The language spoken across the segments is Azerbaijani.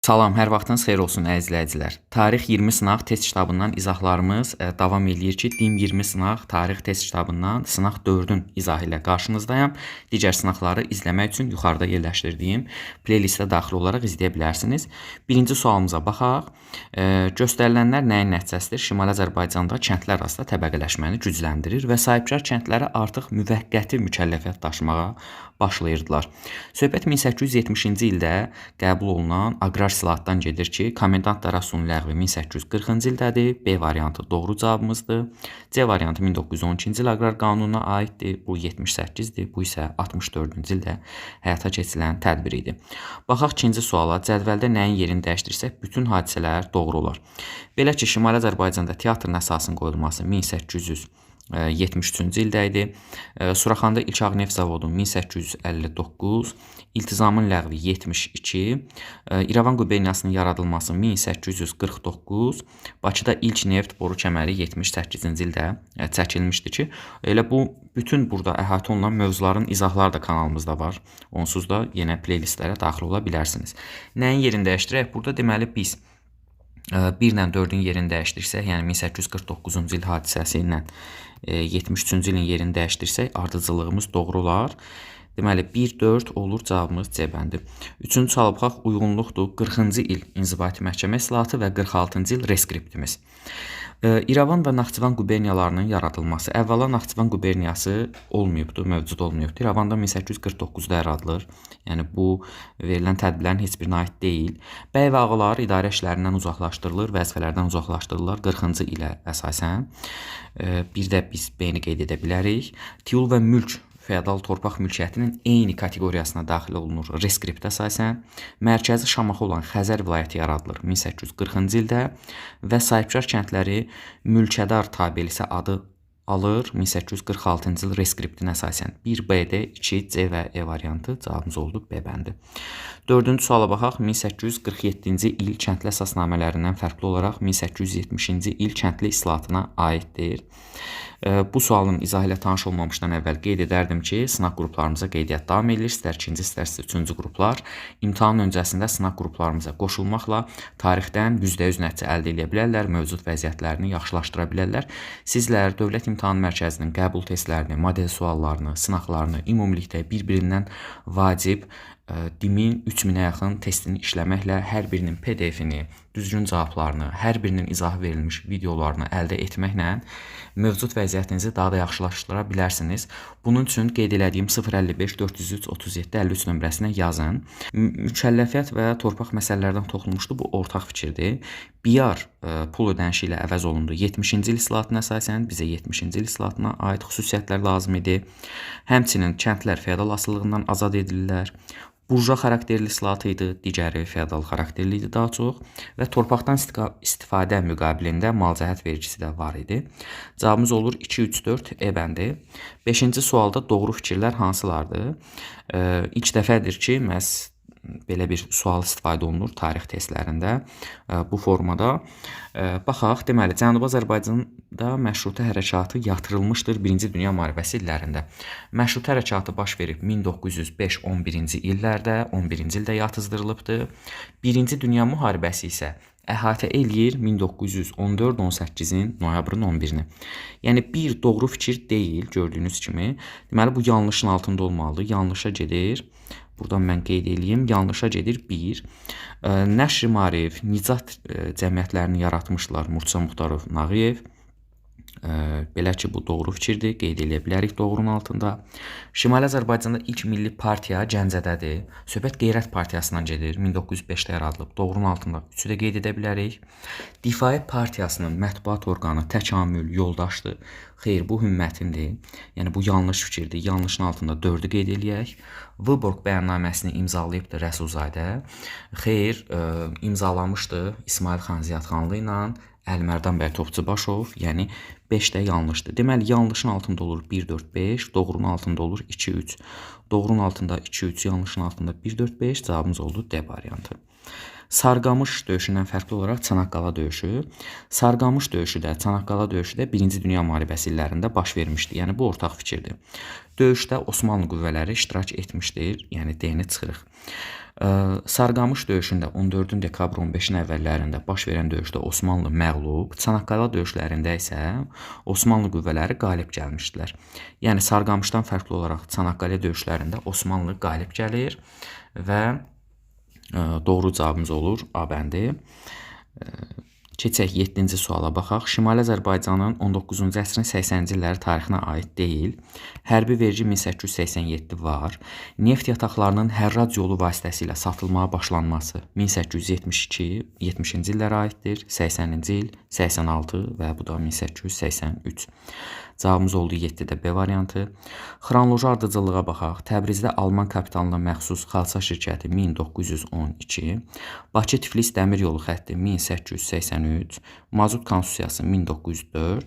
Salam, hər vaxtınız xeyir olsun əziz izləyicilər. Tarix 20 sınaq test kitabından izahlarımız davam eləyir ki, DİM 20 sınaq tarix test kitabından sınaq 4-ün izahı ilə qarşınızdayam. Digər sınaqları izləmək üçün yuxarıda yerləşdirdiyim playlistə daxil olaraq izləyə bilərsiniz. Birinci sualımıza baxaq. Göstərilənlər nəyin nəticəsidir? Şimali Azərbaycanda kəndlər arasında təbəqələşməni gücləndirir və sahibkar kəndlərə artıq müvəqqəti mükəlləfiyyət daşımağa başlayırdılar. Söhbət 1870-ci ildə qəbul olunan aqrar islahatdan gedir ki, komendant idarəsinin ləğvi 1840-cı ildədir. B variantı doğru cavabımızdır. C variantı 1912-ci il aqrar qanununa aiddir. Bu 78-dir. Bu isə 64-cü ildə həyata keçirilən tədbir idi. Baxaq ikinci suala. Cədvəldə nəyin yerini dəyişdirsək bütün hadisələr doğru olar. Belə ki, Şimali Azərbaycanda teatrın əsasının qoyulması 1873-cü ildə idi. Suraxanıda ilk ağ neft zavodu 1859, İltizamın ləğvi 72, İrəvan quberniyasının yaradılması 1849, Bakıda ilk neft boru kəməri 78-ci ildə çəkilmişdi ki, elə bu bütün burada əhatə olunan mövzuların izahları da kanalımızda var. Onsuz da yenə playlistlərə daxil ola bilərsiniz. Nəyin yerini dəyişdirək? Burada deməli biz 1 ilə 4-ün yerini dəyişdirsək, yəni 1849-cu il hadisəsi ilə 73-cü ilin yerini dəyişdirsək, ardıcıllığımız doğru olar. Deməli 1 4 olur cavabımız C bəndi. Üçüncü suala baxaq, uyğunluqdur. 40-cı il inzibati məhkəmə islahatı və 46-cı il reskriptimiz. İrəvan və Naxçıvan quberniyalarının yaradılması. Əvvəla Naxçıvan quberniyası olmayıbdır, mövcud olmayıbdır. İrəvanda 1849-da yaradılır. Yəni bu verilən tədbirlərin heç birinə aid deyil. Bəy və ağalar idarə işlərindən uzaqlaşdırılır, vəzifələrdən uzaqlaşdırılırlar 40-cı ilə əsasən. Bir də biz B-ni qeyd edə bilərik. Tiul və mülk feodal torpaq mülkiyyətinin eyni kateqoriyasına daxil olunur reskriptə əsasən. Mərkəzi Şamaxı olan Xəzər vilayəti yaradılır 1840-cı ildə və sahibkar kəndləri mülkədar tabelisi adı alır 1846-cı il reskriptinə əsasən. 1 B-də 2 C və E variantı cavabımız oldu B bəndi. Dördüncü suala baxaq. 1847-ci il kəndli əsasnamələrindən fərqli olaraq 1870-ci il kəndli islahatına aiddir. Bu sualın izahı ilə tanış olmamışdan əvvəl qeyd edərdim ki, sınaq qruplarımıza qeydiyyat davam edir. İstər ikinci, istərsə üçüncü qruplar. İmtahan öncəsində sınaq qruplarımıza qoşulmaqla tarixdən %100 nəticə əldə edə bilərlər, mövcud vəziyyətlərini yaxşılaşdıra bilərlər. Sizlər Dövlət İmtahan Mərkəzinin qəbul testlərini, model suallarını, sınaqlarını ümumilikdə bir-birindən vacib DİM-in 3000-ə yaxın testini işləməklə hər birinin PDF-ini, düzgün cavablarını, hər birinin izahı verilmiş videolarını əldə etməklə mövcud vəziyyətinizi daha da yaxşılaşdıra bilərsiniz. Bunun üçün qeyd elədiyim 055 403 37 53 nömrəsinə yazın. Mükəlləfiyyət və torpaq məsələlərdən toxunmuşdu. Bu ortaq fikirdir. Biyar pul ödənişi ilə əvəz olundu. 70-ci il islahatına əsasən bizə 70-ci il islahatına aid xüsusiyyətlər lazım idi. Həmçinin kəndlər feodal asılılığından azad edilirlər. Burjua xarakterli islahatı idi, digəri feodal xarakterli idi daha çox və torpaqdan istifadə müqabilində malcəhət vergisi də var idi. Cavabımız olur 2 3 4 E bəndi. 5-ci sualda doğru fikirlər hansılardır? İlk dəfədir ki, məhz belə bir sual istifadə olunur tarix testlərində bu formada. Baxaq, deməli, Cənubi Azərbaycanda məşrutə hərəkatı yatırılmışdır Birinci Dünya müharibəsi illərində. Məşrutə hərəkatı baş verib 1905-11-ci illərdə, 11-ci ildə yatızdırılıbdır. Birinci Dünya müharibəsi isə əhatə eləyir 1914-18-in noyabrın 11-ni. Yəni bir doğru fikir deyil gördüyünüz kimi. Deməli bu yanlışın altında olmalıdır. Yanlışa gedir. Buradan mən qeyd eləyim. Yanlışa gedir 1. Nəşr-i Maarif, Nicat cəmiyyətlərini yaratmışlar Murtuza Muxtarov, Nağıyev. Belə ki, bu doğru fikirdir. Qeyd eləyə bilərik doğrunun altında. Şimali Azərbaycanda ilk milli partiya Gəncədədir. Söhbət Qeyrət Partiyasından gedir. 1905-də yaradılıb. Doğrunun altında 3-ü də qeyd edə bilərik. Difai Partiyasının mətbuat orqanı Təkamül, Yoldaşdır. Xeyr, bu Hümmətindir. Yəni bu yanlış fikirdir. Yanlışın altında 4-ü qeyd eləyək. Vıborq bəyannaməsini imzalayıbdır Rəsulzadə. Xeyr, imzalamışdı İsmayıl xan Ziyadxanlı ilə Əlimərdan bəy Topçubaşov, yəni 5 də yanlışdır. Deməli, yanlışın altında olur 1, 4, 5, doğrunun altında olur 2, 3. Doğrunun altında 2, 3, yanlışın altında 1, 4, 5 cavabımız oldu D variantı. Sarıqamış döyüşündən fərqli olaraq Çanaqqala döyüşü. Sarıqamış döyüşü də, Çanaqqala döyüşü də 1-ci Dünya müharibəsi illərində baş vermişdi. Yəni bu ortaq fikirdir. Döyüşdə Osmanlı qüvvələri iştirak etmişdir. Yəni D-ni çıxırıq. Sarıqamış döyüşündə 14 dekabr 15-in əvvəllərində baş verən döyüşdə Osmanlı məğlub, Çanaqqala döyüşlərində isə Osmanlı qüvvələri qalib gəlmişdilər. Yəni Sarıqamışdan fərqli olaraq Çanaqqala döyüşlərində Osmanlı qalib gəlir və doğru cavabımız olur A bəndi. Keçək 7-ci suala baxaq. Şimali Azərbaycanın 19-cu əsrin 80-ci illəri tarixinə aid deyil. Hərbi vergi 1887 var. Neft yataqlarının hərrac yolu vasitəsilə satılmağa başlanması 1872-70-ci illərə aiddir. 80-ci il, 86 və bu da 1883. Cavabımız oldu 7-də B variantı. Xronoloji ardıcıllığa baxaq. Təbrizdə Alman kapitalına məxsus xalça şirkəti 1912, Bakı-Tiflis dəmir yolu xətti 1883, Mazut konstitusiyası 1904,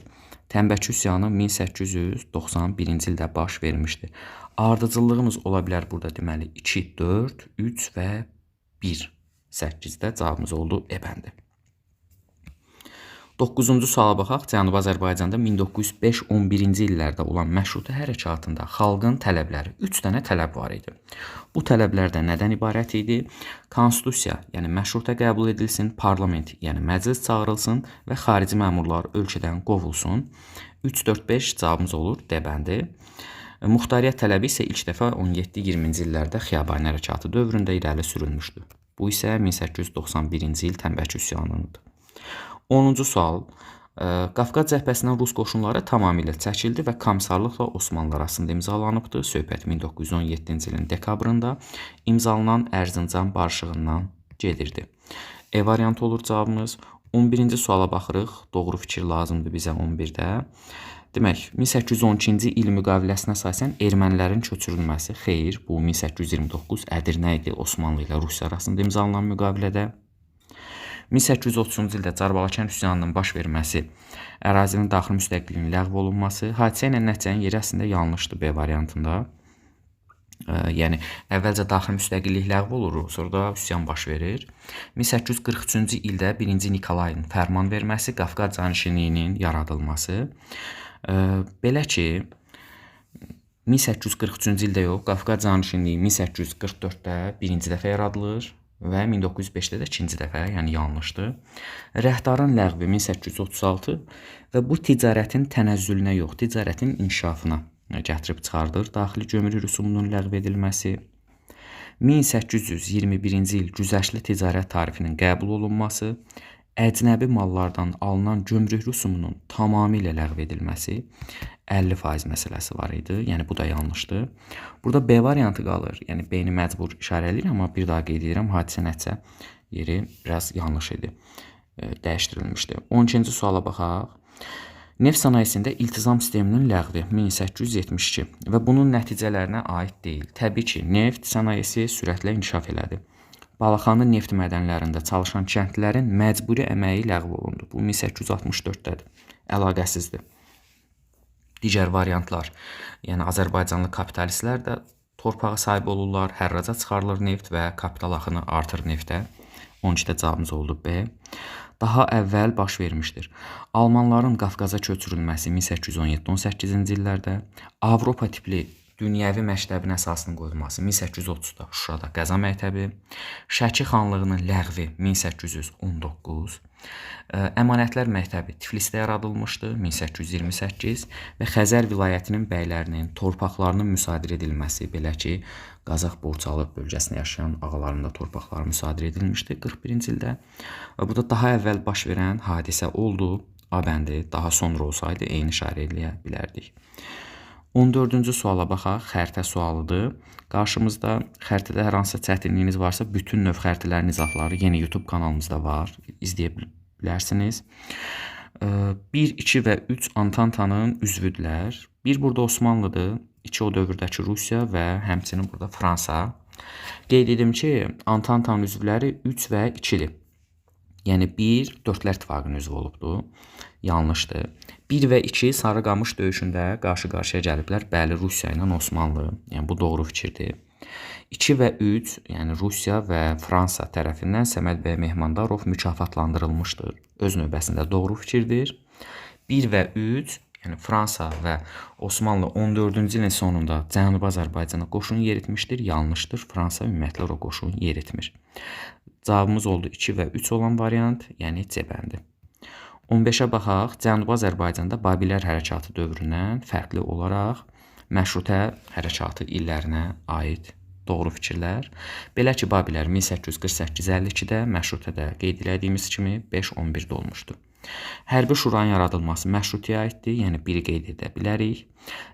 Tənbəki üsyanı 1891-ci ildə baş vermişdi. Ardıcıllığımız ola bilər burada deməli 2, 4, 3 və 1. 8-də cavabımız oldu E bəndi. 9-cu suala baxaq. Cənubi Azərbaycanda 1905-11-ci illərdə olan məşrutə hərəkatında xalqın tələbləri, 3 dənə tələb var idi. Bu tələblər də nədən ibarət idi? Konstitusiya, yəni məşrutə qəbul edilsin, parlament, yəni məclis çağırılsın və xarici məmurlar ölkədən qovulsun. 3, 4, 5 cavabımız olur D bəndi. Muxtariyyət tələbi isə ilk dəfə 17-20-ci illərdə Xiyabani hərəkatı dövründə irəli sürülmüşdü. Bu isə 1891-ci il Tənbəki üsyanıdır. 10-cu sual. Qafqaz cəbhəsindən Rus qoşunları tamamilə çəkildi və komissarlıqla Osmanlı arasında imzalanıbdır. Söhbət 1917-ci ilin dekabrında imzalanan Ərzəncan barışığından gedirdi. E variantı olur cavabımız. 11-ci suala baxırıq. Doğru fikir lazımdır bizə 11-də. Demək, 1812-ci il müqaviləsinə əsasən ermənilərin köçürülməsi. Xeyr, bu 1829 Ədirnə idi Osmanlı ilə Rusiya arasında imzalanan müqavilədə. 1830-cu ildə Carbalakənd üsyanının baş verməsi, ərazinin daxili müstəqilliyinin ləğv olunması, hadisə ilə nəticənin yeri əslində yanlışdır B variantında. Yəni əvvəlcə daxili müstəqillik ləğv olunur, sonra da üsyan baş verir. 1843-cü ildə 1-ci Nikolayın fərman verməsi, Qafqaz canişinliyinin yaradılması. Belə ki 1843-cü ildə yox, Qafqaz canişinliyi 1844-də birinci dəfə yaradılır və 1905-də də ikinci dəfə, yəni yanlışdır. Rəhdarın ləğvi 1836 və bu ticarətin tənəzzülünə yox, ticarətin inkişafına gətirib çıxardır. Daxili gömrük rüsumunun ləğv edilməsi, 1821-ci il güzəştli ticarət tarifinin qəbul olunması, əcnəbi mallardan alınan gömrük rüsumunun tamamilə ləğv edilməsi, 50% məsələsi var idi. Yəni bu da yanlışdır. Burada B variantı qalır. Yəni B-ni məcbur işarə eləyirəm, amma bir daha qeyd edirəm, hadisə nəticə yeri biraz yanlış idi. Dəyişdirilmişdi. 12-ci suala baxaq. Neft sənayesində iltizam sisteminin ləğvi 1872 və bunun nəticələrinə aid deyil. Təbii ki, neft sənayesi sürətlə inkişaf elədi. Balaxanı neft mədənlərində çalışan kəndlilərin məcburi əməyi ləğv olundu. Bu 1864-dədir. Əlaqəsizdir. Digər variantlar, yəni Azərbaycanlı kapitalistlər də torpağa sahib olurlar, hərraca çıxarılır neft və kapital axını artır neftə. 12-də cavabımız oldu B. Daha əvvəl baş vermişdir. Almanların Qafqaza köçürülməsi 1817-18-ci illərdə, Avropa tipli dünyəvi məktəbin əsasının qoyulması 1830-da Şuşada Qəza məktəbi, Şəki xanlığının ləğvi 1819, Əmanətlər məktəbi Tiflisdə yaradılmışdı 1828 və Xəzər vilayətinin bəylərinin torpaqlarının müsadirə edilməsi, belə ki, Qazax Borçalı bölgəsində yaşayan ağaların da torpaqları müsadirə edilmişdi 41-ci ildə. Və bu da daha əvvəl baş verən hadisə oldu. A bəndi daha sonra olsaydı eyni işarə eləyə bilərdik. 14-cü suala baxaq. Xəritə sualıdır. Qarşımızda xəritədə hər hansısa çətinliyiniz varsa, bütün növ xəritələrin izahları yenə YouTube kanalımızda var. İzləyə bilərsiniz. 1, 2 və 3 Antantanın üzvüdülər. 1 burada Osmanlıdır, 2 o dövrdəki Rusiya və həmçinin burada Fransa. Qeyd edim ki, Antantanın üzvləri 3 və 2-dir. Yəni 1 Dördlər İttifaqının üzvü olubdur. Yanlışdır. 1 və 2 Sarıqamış döyüşündə qarşı-qarşıya gəliblər. Bəli, Rusiya ilə Osmanlı. Yəni bu doğru fikirdir. 2 və 3, yəni Rusiya və Fransa tərəfindən Səməd bəy Mehmandarov mükafatlandırılmışdır. Öz növbəsində doğru fikirdir. 1 və 3, yəni Fransa və Osmanlı 14-cü ilin sonunda Cənubi Azərbaycana qoşun yeritmişdir. Yanlışdır. Fransa ümumiyyətlə ora qoşun yeritmir. Cavabımız oldu 2 və 3 olan variant, yəni C bəndi. 15-ə baxaq. Cənubi Azərbaycanda Babilər hərəkatı dövründən fərqli olaraq Məşrutə hərəkatı illərinə aid doğru fikirlər. Belə ki, Babilər 1848-52-də, Məşrutə də qeyd elədiyimiz kimi 5-11-də olmuşdu. Hərbi şuranın yaradılması məşrutəyə aiddir, yəni biri qeyd edə bilərik.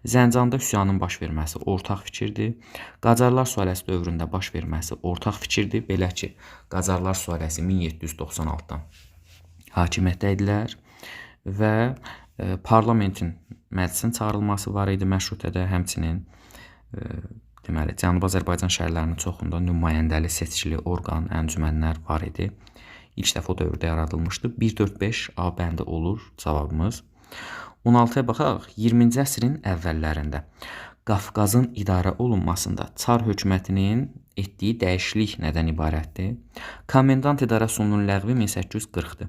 Zəncanda üsyanın baş verməsi ortaq fikirdir. Qacarlar sülaləsi dövründə baş verməsi ortaq fikirdir. Belə ki, Qacarlar sülaləsi 1796-dan hakimiyyətdə idilər və parlamentin məclisin çağırılması var idi məşrutədə, həmçinin deməli Cənubi Azərbaycan şəhərlərinin çoxunda nümayəndəli seçkili orqan, əncümənlər var idi. İlk dəfə o dövrdə yaradılmışdı. 1, 4, 5 A bəndi olur cavabımız. 16-ya baxaq. 20-ci əsrin əvvəllərində Qafqazın idarə olunmasında Çar hökumətinin etdiyi dəyişiklik nədən ibarətdir? Komendant idarə üsulunun ləğvi 1840-dır.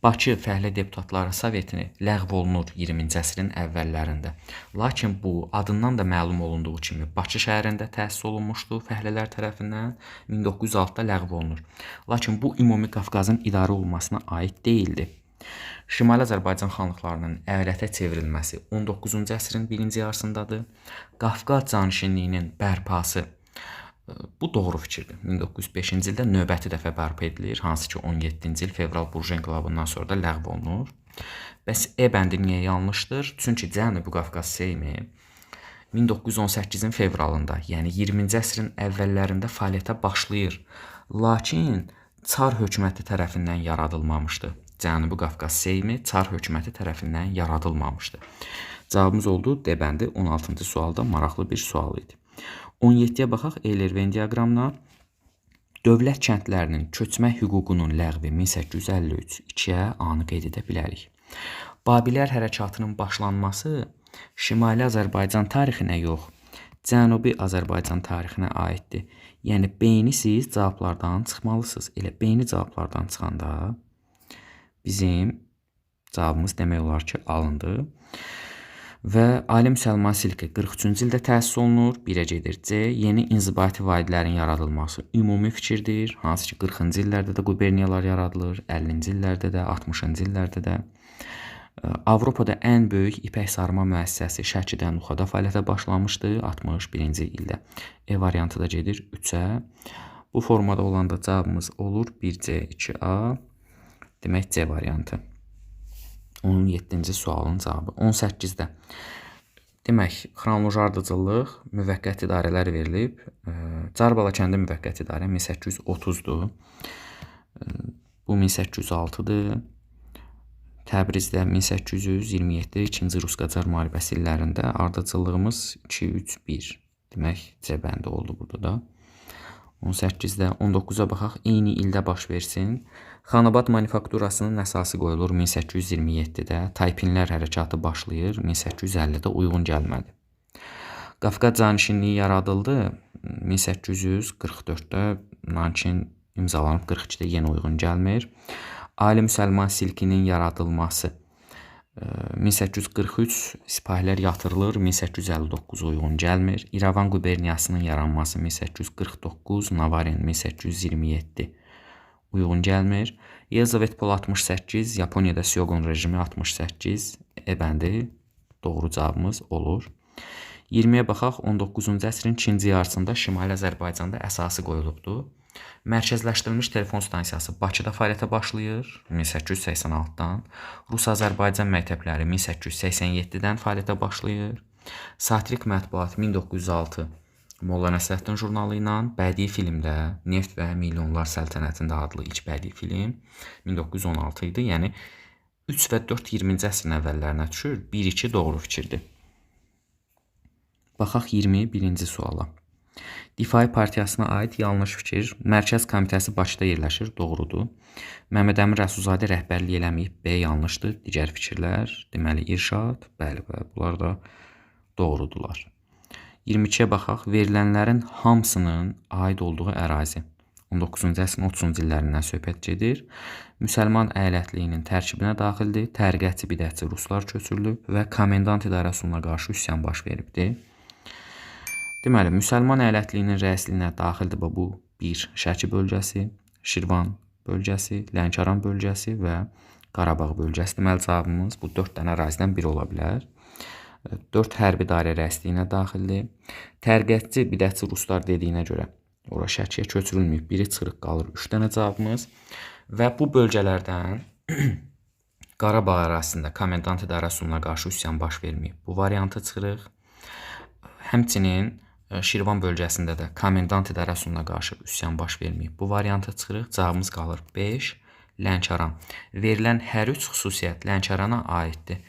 Bakı Fəhlə Deputatları Sovetini ləğv olunur 20-ci əsrin əvvəllərində. Lakin bu adından da məlum olunduğu kimi Bakı şəhərində təsis olunmuşdu fəhlələr tərəfindən 1906-da ləğv olunur. Lakin bu ümumi Qafqazın idarə olunmasına aid deyildi. Şimali Azərbaycan xanlıqlarının əyalətə çevrilməsi 19-cu əsrin birinci yarısındadır. Qafqaz canişinliyinin bərpası bu doğru fikirdir. 1905-ci ildə növbəti dəfə bərpa edilir, hansı ki 17-ci il fevral burjua inqilabından sonra da ləğv olunur. Bəs E bəndi niyə yanlışdır? Çünki Cənubi Qafqaz Seymi 1918-in fevralında, yəni 20-ci əsrin əvvəllərində fəaliyyətə başlayır. Lakin Çar hökuməti tərəfindən yaradılmamışdı. Cənubi Qafqaz Seymi Çar hökuməti tərəfindən yaradılmamışdı. Cavabımız oldu D bəndi. 16-cı sualda maraqlı bir sual idi. 17-yə baxaq Euler-Venn diaqramına. Dövlət kəndlərinin köçmə hüququnun ləğvi 1853. 2-yə A-nı qeyd edə bilərik. Babilər hərəkatının başlanması Şimali Azərbaycan tarixinə yox, Cənubi Azərbaycan tarixinə aiddir. Yəni B-ni siz cavablardan çıxmalısınız. Elə B-ni cavablardan çıxanda bizim cavabımız demək olar ki, alındı. Və Ali Müsəlman Silki 43-cü ildə təsis olunur. 1-ə gedir C. Yeni inzibati vahidlərin yaradılması ümumi fikirdir. Hansı ki 40-cı illərdə də quberniyalar yaradılır, 50-ci illərdə də, 60-cı illərdə də. Avropada ən böyük ipək sarma müəssisəsi Şəkidə, Nuxada fəaliyyətə başlamışdı 61-ci ildə. E variantı da gedir 3-ə. Bu formada olanda cavabımız olur 1C, 2A. Demək C variantı. 17-ci sualın cavabı. 18-də. Demək, xronoloji ardıcıllıq, müvəqqəti idarələr verilib. Carbala kəndi müvəqqəti idarə 1830-dur. Bu 1806-dır. Təbrizdə 1827 2-ci Rus-Qacar müharibəsi illərində ardıcıllığımız 2, 3, 1. Demək, C bəndi oldu burada da. 18-də 19-a baxaq. Eyni ildə baş versin. Xanabad manufakturasının əsası qoyulur 1827-də. Taypinlər hərəkatı başlayır 1850-də, uyğun gəlmədi. Qafqaz canişinliyi yaradıldı 1844-də, Nankin imzalanıb 42-də, yenə uyğun gəlmir. Ali Müsəlman Silkinin yaradılması 1843 sipahilər yatırılır, 1859 uyğun gəlmir. İrəvan quberniyasının yaranması 1849, Navarin 1827 uyğun gəlmir. Yelizavetpol 68, Yaponiyada Syoqun rejimi 68, E bəndi doğru cavabımız olur. 20-yə baxaq, 19-cu əsrin ikinci yarısında Şimali Azərbaycanda əsası qoyulubdur. Mərkəzləşdirilmiş telefon stansiyası Bakıda fəaliyyətə başlayır 1886-dan. Rus-Azərbaycan məktəbləri 1887-dən fəaliyyətə başlayır. Satirik mətbuat 1906 Molla Nəsrəddin jurnalı ilə, bədii filmdə Neft və Milyonlar Səltənətində adlı ilk bədii film 1916 idi. Yəni 3 və 4 20-ci əsrin əvvəllərinə düşür. 1-2 doğru fikirdir. Baxaq 21-ci suala. Difai partiyasına aid yanlış fikir. Mərkəz Komitəsi Bakıda yerləşir, doğrudur. Məmməd Əmin Rəsulzadə rəhbərlik eləməyib, B yanlışdır. Digər fikirlər, deməli İrşad, bəli, bəli, bunlar da doğrudular. 22-yə baxaq. Verilənlərin hamısının aid olduğu ərazi. 19-cu əsrin 30-cu illərindən söhbət gedir. Müsəlman əyalətliyinin tərkibinə daxildir. Təriqətçi, bidətçi ruslar köçürülüb və komendant idarə üsuluna qarşı üsyan baş veribdir. Deməli, müsəlman əyalətliyinin rəisliyinə daxildir bu bir Şəki bölgəsi, Şirvan bölgəsi, Lənkəran bölgəsi və Qarabağ bölgəsi. Deməli, cavabımız bu 4 dənə ərazidən biri ola bilər. 4 hərbi dairə rəisliyinə daxildir. Təriqətçi, bidətçi ruslar dediyinə görə ora Şəkiyə köçürülməyib. Biri çıxırıq qalır 3 dənə cavabımız. Və bu bölgələrdən Qarabağ ərazisində komendant idarə üsuluna qarşı üsyan baş verməyib. Bu variantı çıxırıq. Həmçinin Şirvan bölgəsində də komendant idarə üsuluna qarşı üsyan baş verməyib. Bu variantı çıxırıq. Cavabımız qalır 5. Lənkəran. Verilən hər üç xüsusiyyət Lənkərana aiddir.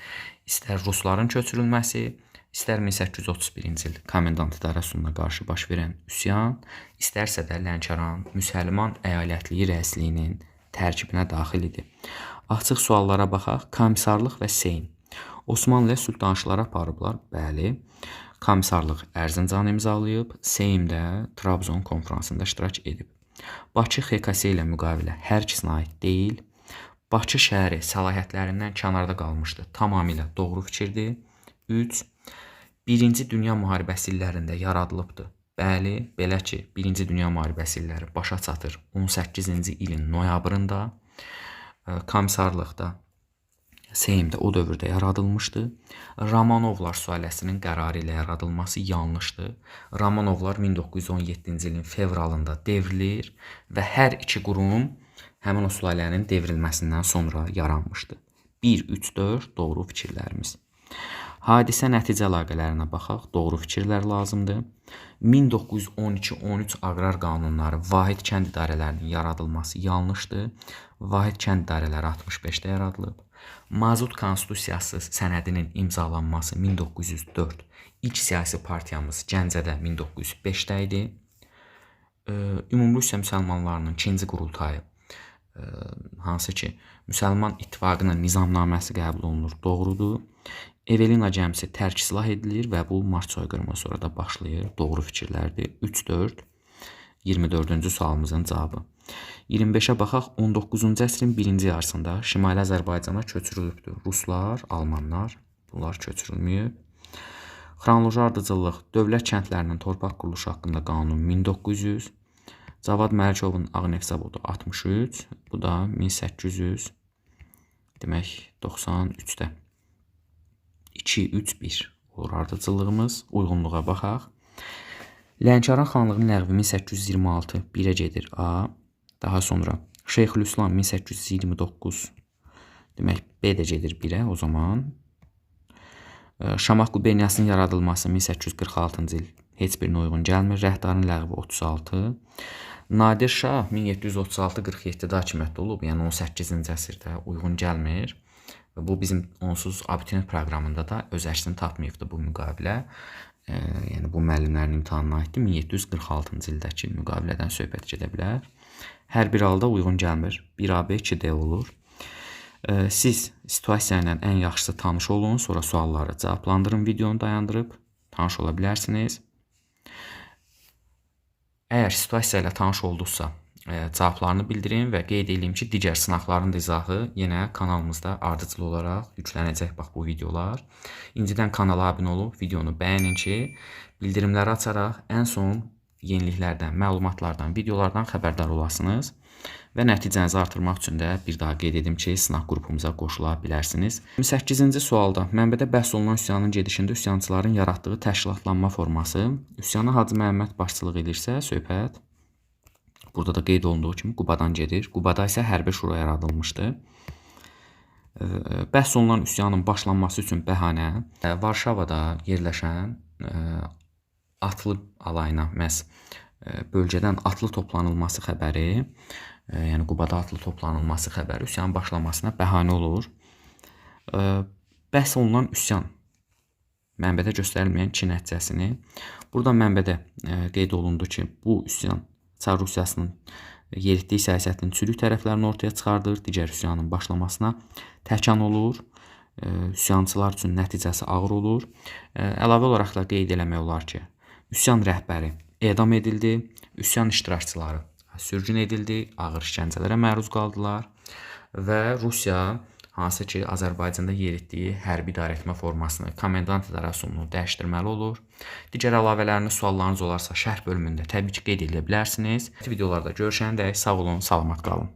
İstər rusların köçürülməsi, istər 1831-ci il komendant idarə üsuluna qarşı baş verən üsyan, istərsə də Lənkəran müsəlman əyalətliyi rəisliyinin tərkibinə daxil idi. Açıq suallara baxaq. Komissarlıq və Seym. Osmanlıya sülh danışıqları aparıblar. Bəli. Komissarlıq Ərzincan imzalayıb, Seym də Trabzon konfransında iştirak edib. Bakı XKS ilə müqavilə hər ikisinə aid deyil. Bakı şəhəri səlahiyyətlərindən kənarda qalmışdı. Tamamilə doğru fikirdir. 3. Birinci Dünya müharibəsi illərində yaradılıbdı. Bəli, belə ki, Birinci Dünya müharibəsi illəri başa çatır 18-ci ilin noyabrında. Komissarlıqda Seymdə o dövrdə yaradılmışdı. Romanovlar sülaləsinin qərarı ilə yaradılması yanlışdır. Romanovlar 1917-ci ilin fevralında devrilir və hər iki qurum həmin o sülalənin devrilməsindən sonra yaranmışdı. 1, 3, 4 doğru fikirlərimiz. Hadisə nəticə əlaqələrinə baxaq. Doğru fikirlər lazımdır. 1912-13 aqrar qanunları vahid kənd idarələrinin yaradılması yanlışdır. Vahid kənd idarələri 65-də yaradılıb. Mazut Konstitusiyası sənədinin imzalanması 1904. İlk siyasi partiyamız Gəncədə 1905-də idi. Ümumrusiya müsəlmanlarının ikinci qurultayı, hansı ki Müsəlman İttifaqının nizamnaməsi qəbul olunur, doğrudur. Evelina gəmisi tərk silah edilir və bu Mart soyqırımı sonra da başlayır. Doğru fikirlərdir. 3, 4, 24-cü sualımızın cavabı. 25-ə baxaq. 19-cu əsrin birinci yarısında Şimali Azərbaycana köçürülübdür. Ruslar, almanlar, bunlar köçürülməyib. Xronoloji ardıcıllıq, dövlət kəndlərinin torpaq quruluşu haqqında qanun 1900, Cavad Məlikovun Ağ Neft Zavodu 63, bu da 1800, demək 93-də. 2, 3, 1 olur ardıcıllığımız. Uyğunluğa baxaq. Lənkəran xanlığının ləğvi 1826 1-ə gedir A. Daha sonra Şeyxülislam 1829, demək B də gedir 1-ə o zaman. Şamax quberniyasının yaradılması 1846-cı il heç birinə uyğun gəlmir. Rəhdarın ləğvi 36. Nadir Şah 1736-47-də hakimiyyətdə olub, yəni 18-ci əsrdə uyğun gəlmir. Və bu bizim onsuz abituriyent proqramında da öz əksini tapmayıbdı bu müqavilə. Yəni bu müəllimlərin imtahanına aiddir. 1746-cı ildəki müqavilədən söhbət gedə bilər. Hər bir halda uyğun gəlmir. 1AB 2D olur. Siz situasiya ilə ən yaxşısı tanış olun, sonra sualları cavablandırın, videonu dayandırıb tanış ola bilərsiniz. Əgər situasiya ilə tanış olduqsa, cavablarını bildirin və qeyd edeyim ki, digər sınaqların da izahı yenə kanalımızda ardıcıl olaraq yüklənəcək bax bu videolar. İndidən kanala abunə olub videonu bəyənin ki, bildirimləri açaraq ən son yeniliklərdən, məlumatlardan, videolardan xəbərdar olasınız. Və nəticənizi artırmaq üçün də bir daha qeyd edim ki, sınaq qrupumuza qoşula bilərsiniz. 28-ci sualda mənbədə bəhs olunan üsyanın gedişində üsyançıların yaratdığı təşkilatlanma forması, üsyana Hacı Məhəmməd başçılıq edirsə, söhbət burada da qeyd olunduğu kimi Qubadan gedir. Qubada isə hərbi şura yaradılmışdı. Bəhs olunan üsyanın başlanması üçün bəhanə Varşavada yerləşən atlı alayına məhz bölgədən atlı toplanılması xəbəri, yəni Qubada atlı toplanılması xəbəri üsyanın başlamasına bəhanə olur. Bəhs olunan üsyan mənbədə göstərilməyən iki nəticəsini burada mənbədə qeyd olundu ki, bu üsyan Çar Rusiyasının yeritdiyi siyasətin çürük tərəflərini ortaya çıxardır, digər üsyanın başlamasına təkan olur. Üsyançılar üçün nəticəsi ağır olur. Əlavə olaraq da qeyd eləmək olar ki, Üsyan rəhbəri edam edildi. Üsyan iştirakçıları sürgün edildi, ağır işgəncələrə məruz qaldılar və Rusiya hansı ki Azərbaycanda yeritdiyi hərbi idarəetmə formasını, komendant idarə üsulunu dəyişdirməli olur. Digər əlavələriniz, suallarınız olarsa şərh bölümündə təbii ki qeyd edə bilərsiniz. Videolarda görüşənədək sağ olun, salamat qalın.